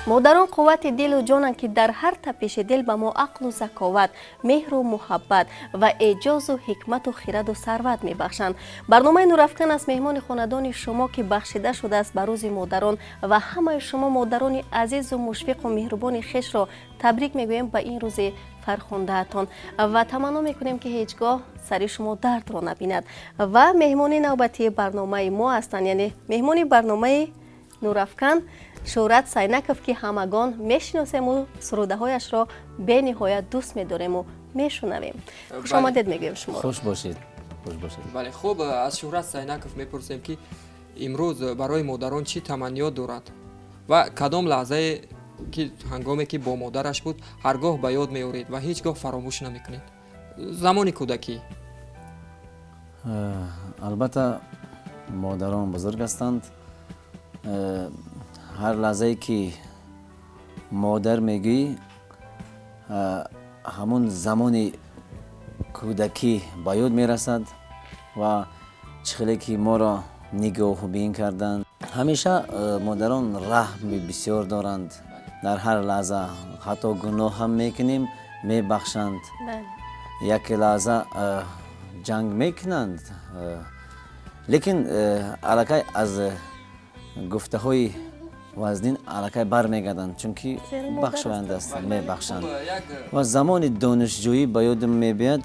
Модарон қуввати дилу ҷонанд, ки дар ҳар тапиши дил ба мо ақлу заковат, меҳру муҳаббат ва эъҷозу ҳикмату хираду сарват мебахшанд. Барномаи «Нурафкан» аст меҳмони хонадони шумо, ки бахшида шудааст ба рӯзи модарон, ва ҳамаи шумо модарони азизу мушфиқу меҳрубони хешро табрик мегӯем ба ин рӯзи фархундаатон ва таманно мекунем, ки ҳеҷ гоҳ сари шумо дардро набинад. Ва меҳмони навбатии барномаи мо ҳастанд, яъне меҳмони барномаи «Нурафкан» Шӯҳрат Сайнаков, ки ҳамагон мешиносему сурудаҳояшро бениҳоят дӯст медорему мешунавем. Хушомадед мегӯем шумо. Хуш бошед, хуш бошед. Бале, хуб, аз Шӯҳрат Сайнаков мепурсем, ки имрӯз барои модарон чӣ таманниёт дорад ва кадом лаҳзае, ки ҳангоме ки бо модараш буд, ҳаргоҳ ба ёд меоред ва ҳеҷ гоҳ фаромӯш намекунед, замони кӯдакӣ. Албатта, модарон бузург ҳастанд. Ҳар лаҳзае ки модар мегӯӣ, ҳамун замони кӯдакӣ ба ёд мерасад ва чӣ хеле ки моро нигоҳубин карданд. Ҳамеша модарон раҳми бисёр доранд. Дар ҳар лаҳза, ҳатто гуноҳ ҳам мекунем, мебахшанд. Як лаҳза ҷанг мекунанд, лекин аллакай аз гуфтаҳои вазнин аллакай бармегарданд, чунки бахшоянда аст, мебахшанд. Ва замони донишҷӯӣ ба ёдам мебиёд,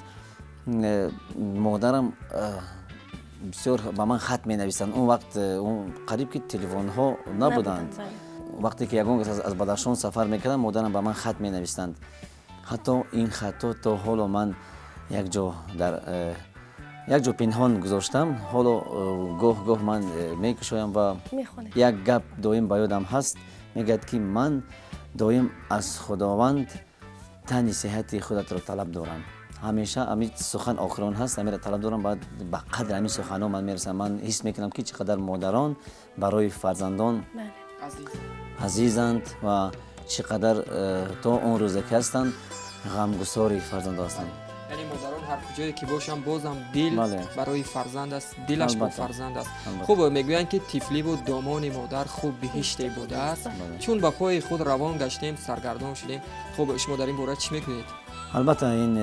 модарам бисёр ба ман хат менависанд. Он вақт қариб ки телефонҳо набуданд. Вақте ки ягон кас аз Бадахшон сафар мекардам, модарам ба ман хат менавистанд. Ҳатто ин хатҳо то ҳоло ман як ҷо дар як ҷо пинҳон гузоштам. Ҳоло гоҳ гоҳ ман мекушоям ва як гап доим ба ёдам ҳаст. Мегӯяд, ки ман доим аз Худованд тани сиҳати худатро талаб дорам. Ҳамеша ҳамин сухан охирон ҳаст, ҳамеро талаб дорам. Баъд ба қадри ҳамин суханҳо ман мерасам. Ман ҳис мекунам, ки чӣ қадар модарон барои фарзандон азизанд ва чӣ қадар то он рӯзе ки ҳастанд, ғамгусори фарзандо ҳастанд. Яъне модарон ҳар куҷое ки бошанд, бозам дил барои фарзанд аст, дилаш бо фарзанд аст. Хуб, мегӯянд, ки тифливу домони модар хуб биҳиште будааст, чун ба пои худ равон гаштем, саргардон шудем. Хуб, шумо дар ин бора чӣ мегӯед? Албатта, ин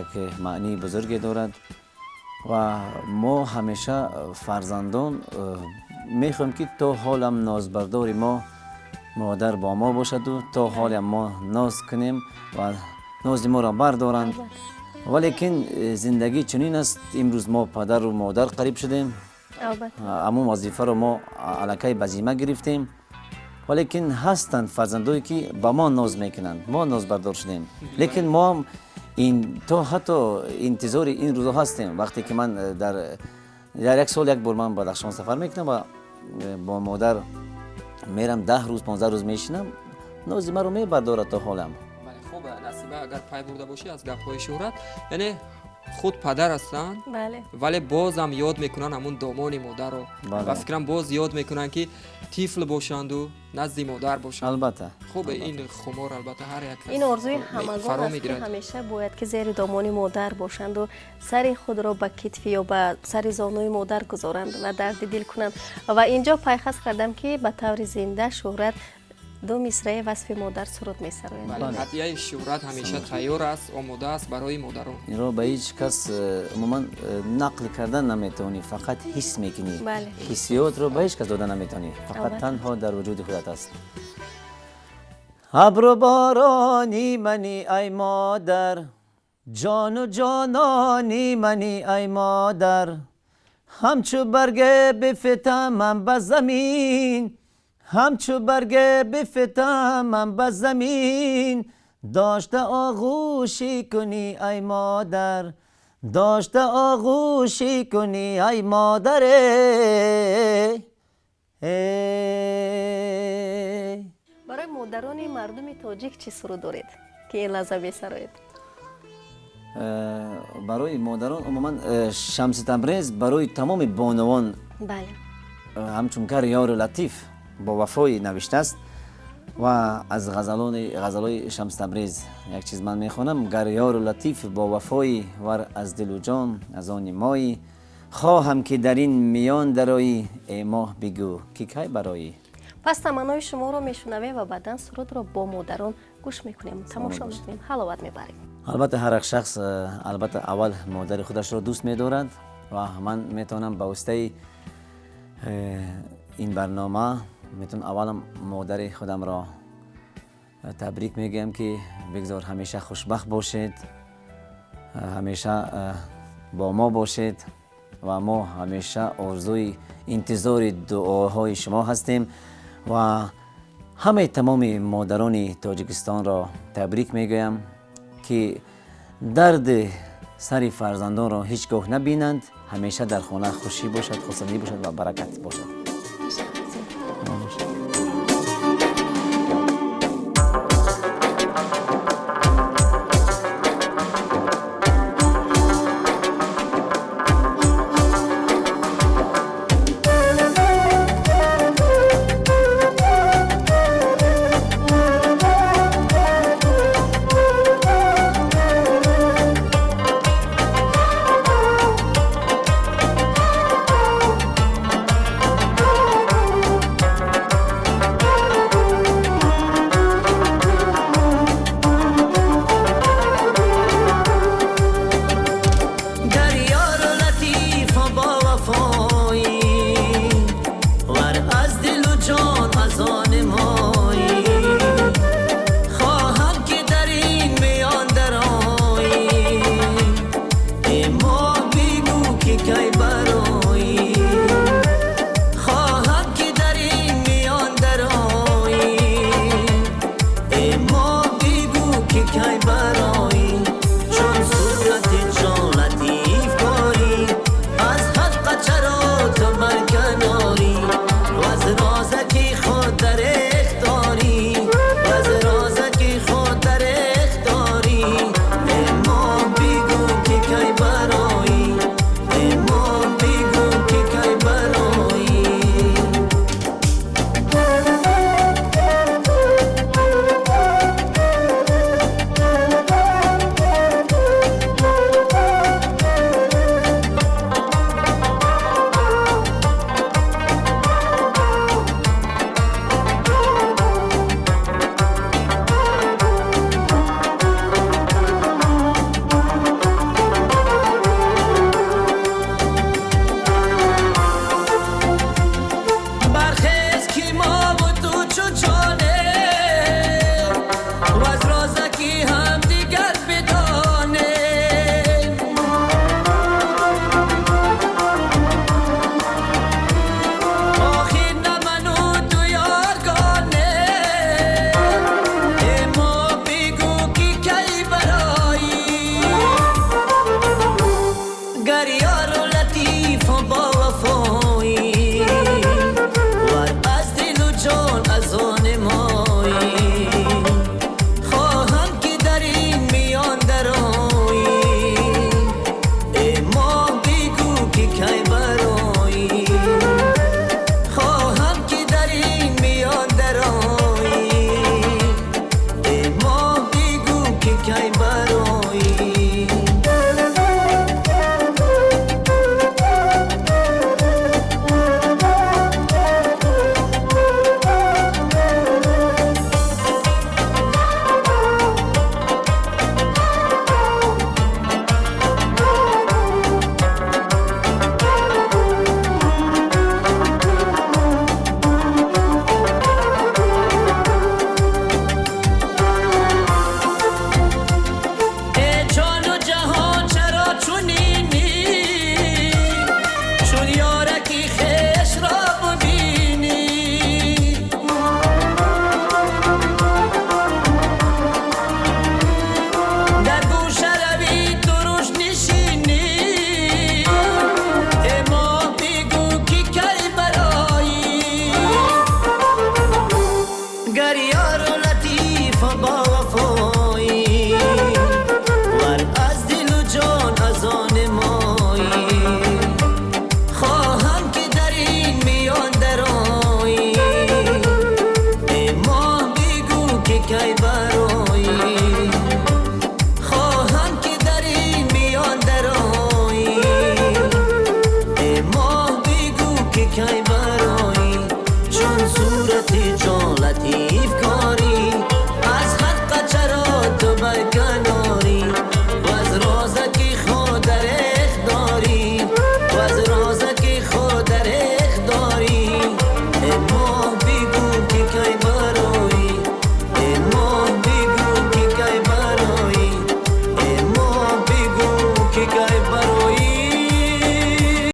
як маънии бузурге дорад ва мо ҳамеша, фарзандон, мехоҳем, ки то ҳолам нозбардори мо модар бо мо бошаду то ҳолам мо ноз кунем ва нози моро бардоранд. Валекин зиндагӣ чунин аст: имрӯз мо падару модар қариб шудем, ҳамон вазифаро мо аллакай ба зимма гирифтем. Валекин ҳастанд фарзандое, ки ба мо ноз мекунанд, мо нозбардор шудем, лекин мо ин то ҳатто интизори ин рӯзо ҳастем. Вақте ки ман дар як сол як бор ман Бадахшон сафар мекунам ва бо модар мерам, 10 рӯз, 15 рӯз мешинам, нози маро мебардорад то ҳолам. Хуб, Насиба, агар пай бурда бошӣ аз гапҳои Шӯҳрат, яъне худ падар ҳастанд, вале бозам ёд мекунанд ҳамун домони модарро ва фикрам, боз ёд мекунанд, ки тифл бошанду назди модар бошанд. Албатта. Хуб, ин хумор, албатта, ҳар як Ин орзуи ҳамагон аст, ки ҳамеша бояд ки зери домони модар бошанду сари худро ба китфи ё ба сари зонуи модар гузоранд ва дарди дил кунанд. Ва инҷо пайхас кардам, ки ба таври зинда Шӯҳрат ду мисраи васфи модар суруд месарояд. Ҳадияи Шӯҳрат ҳамеша тайёр аст, омода аст барои модарон. Инро ба ҳеҷ кас умуман нақл кардан наметавонӣ, фақат ҳис мекунӣ. Ҳиссиётро ба ҳеҷ кас дода наметавонӣ, фақат танҳо дар вуҷуди худат аст. Абру борони мани, ай модар, ҷону ҷонони мани, ай модар, ҳамчу барге бифитамам ба замин, ҳамчу барге бифитамам ба замин, дошта оғӯшӣ кунӣ, ай модар, дошта оғӯшӣ кунӣ, ай модаре. Барои модарони мардуми тоҷик чӣ суруд доред, ки ин лаҳза месароед? Барои модарон умуман Шамси Табрез барои тамоми бонувон ҳамчун кар ёру латиф бо вафои навиштааст. Ва аз ғазалои Шамс Табрез як чиз ман мехонам: Гар ёру латиф бо вафои, вар аз дилу ҷон аз они моӣ, хоҳам, ки дар ин миён дароӣ, э моҳ, бигӯ, ки кай бароӣ. Пас таманнои шуморо мешунавем ва баъдан сурудро бо модарон гӯш мекунем, тамошо мекунем, ҳаловат мебарем. Албатта, ҳар як шахс албатта аввал модари худашро дӯст медорад ва ман метавонам ба воситаи ин барнома метавонам аввалам модари худамро табрик мегӯям, ки бигзор ҳамеша хушбахт бошед, ҳамеша бо мо бошед ва мо ҳамеша орзуи интизори дуоҳои шумо ҳастем ва ҳамаи тамоми модарони Тоҷикистонро табрик мегӯям, ки дарди сари фарзандонро ҳеҷ гоҳ набинанд, ҳамеша дар хона хушӣ бошад, хурсандӣ бошад ва баракат бошад. Гар ёру латиф бо вафо.